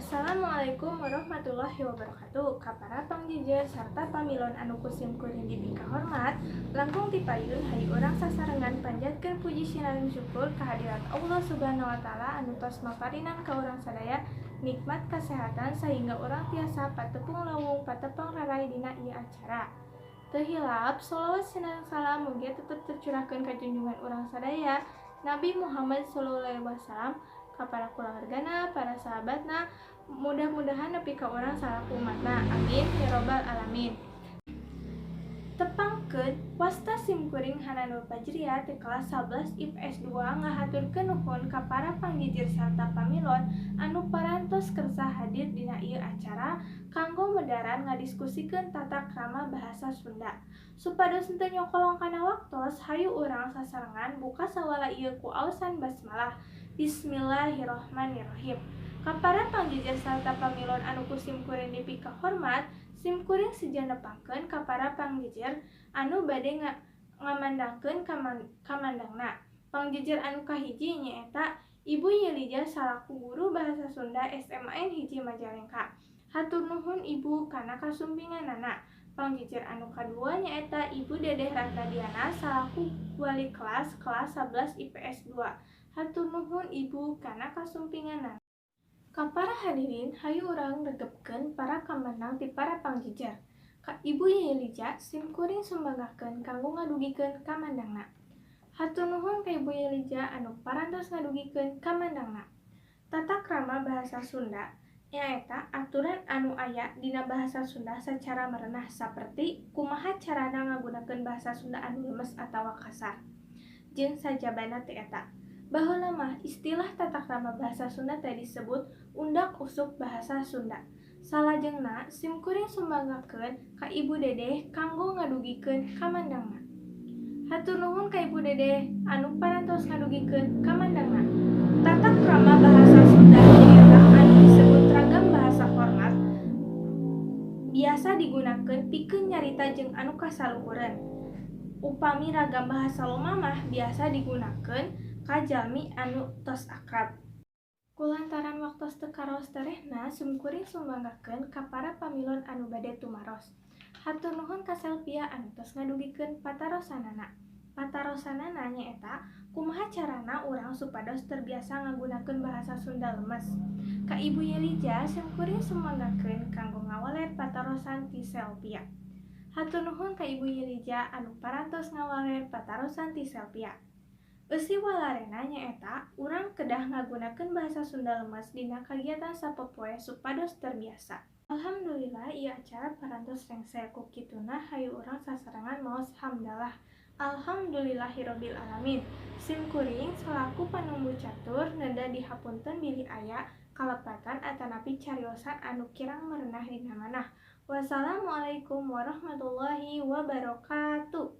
Assalamualaikum warahmatullahi wabarakatuh. Ka para pangjejer sarta pamilon anu ku sim kuring dipikahormat, langkung ti payun hayu urang sasarengan panjatkeun puji sinareng syukur kehadirat Allah Subhanahu wa Taala anu tos maparinan ka urang sadaya nikmat kesehatan sehingga urang tiasa patepung lawung patepang rarai dina ieu acara. Teu hilap sholawat sinareng salam mugia tetep tercurahkeun ka junjungan urang sadaya, Nabi Muhammad sallallahu alaihi wasallam, ka para kulawargana, para sahabatna, mudah-mudahan nepi ka urang salaku umatna. Amin ya robbal alamin. Tepangkeun, wasta simkuring Hana Nur Fajriah ti kelas 11 IPS 2 ngahaturkeun nuhun ka para pangjejer sarta pamilon anu parantos kersa hadir dina ieu acara kanggo medaran ngadiskusikeun tata krama bahasa Sunda. Supados henteu nyokolong kana waktos, hayu urang sasarengan buka sawala ieu ku aosan basmalah. Bismillahirrahmanirrahim. Ka para pangjejer sarta pamilon anu ku simkuring dipikahormat, simkuring seja nepangkeun ka para pangjejer anu bade ngamandangkeun kamandangna. Pangjejer anu kahiji nyaeta Ibu Yelija salaku guru bahasa Sunda SMAN 1 Majalengka. Hatur nuhun, Ibu, kana kasumpinganana. Pangjejer anu kadua nyaeta Ibu Dedeh Ratadiana salaku wali kelas kelas 11 IPS 2. Hatur nuhun, Ibu, kana kasumpinganana. Ka para hadirin, hayu urang regepkeun para kamandang ti para pangjejer. Ka Ibu Yelija, simkuring sumanggakeun kanggo ngadugikeun kamandangna. Hatur nuhun ka Ibu Yelija anu parantos ngadugikeun kamandangna. Tata krama bahasa Sunda nyaeta aturan anu aya dina bahasa Sunda sacara merenah, saperti kumaha carana ngagunakeun bahasa Sunda anu lemes atawa kasar jeung sajabana ti eta. Baheula mah istilah tata krama bahasa Sunda teh disebut undak usuk bahasa Sunda. Salajengna simkuring sumanggakeun ka Ibu Dedeh kanggo ngadugikeun kamandangna. Hatur nuhun ka Ibu Dedeh anu parantos ngadugikeun kamandangna. Tata krama bahasa Sunda nyaeta anu disebut ragam bahasa hormat, biasa digunakeun pikeun nyarita jeung anu kasaluhureun. Upami ragam bahasa loma mah biasa digunakeun ka jalmi anu tos akrab. Kulantaran waktos teu karaos terehna, simkuring sumanggakeun ka para pamilon anu bade tumaros. Hatur nuhun ka Selvia anu tos ngadugikeun patarosanana. Patarosanana nyaeta kumaha carana urang supados terbiasa ngagunakeun bahasa Sunda lemes. Ka Ibu Yelija, simkuring sumanggakeun kanggo ngawaler patarosan ti Selvia. Hatur nuhun ka Ibu Yelija anu parantos ngawaler patarosan ti Selvia. Eusi walerna nyaeta urang kedah ngagunakeun bahasa Sunda lemes dina kagiatan sapopoe supados terbiasa. Alhamdulillah, ieu acara parantos rengse. Ku kituna hayu urang sasarengan maos hamdalah. Alhamdulillahirabbil alamin. Simkuring salaku panumbu catur neda dihapunten bilih aya kalepatan atanapi cariosan anu kirang merenah dina manah. Wassalamualaikum warahmatullahi wabarakatuh.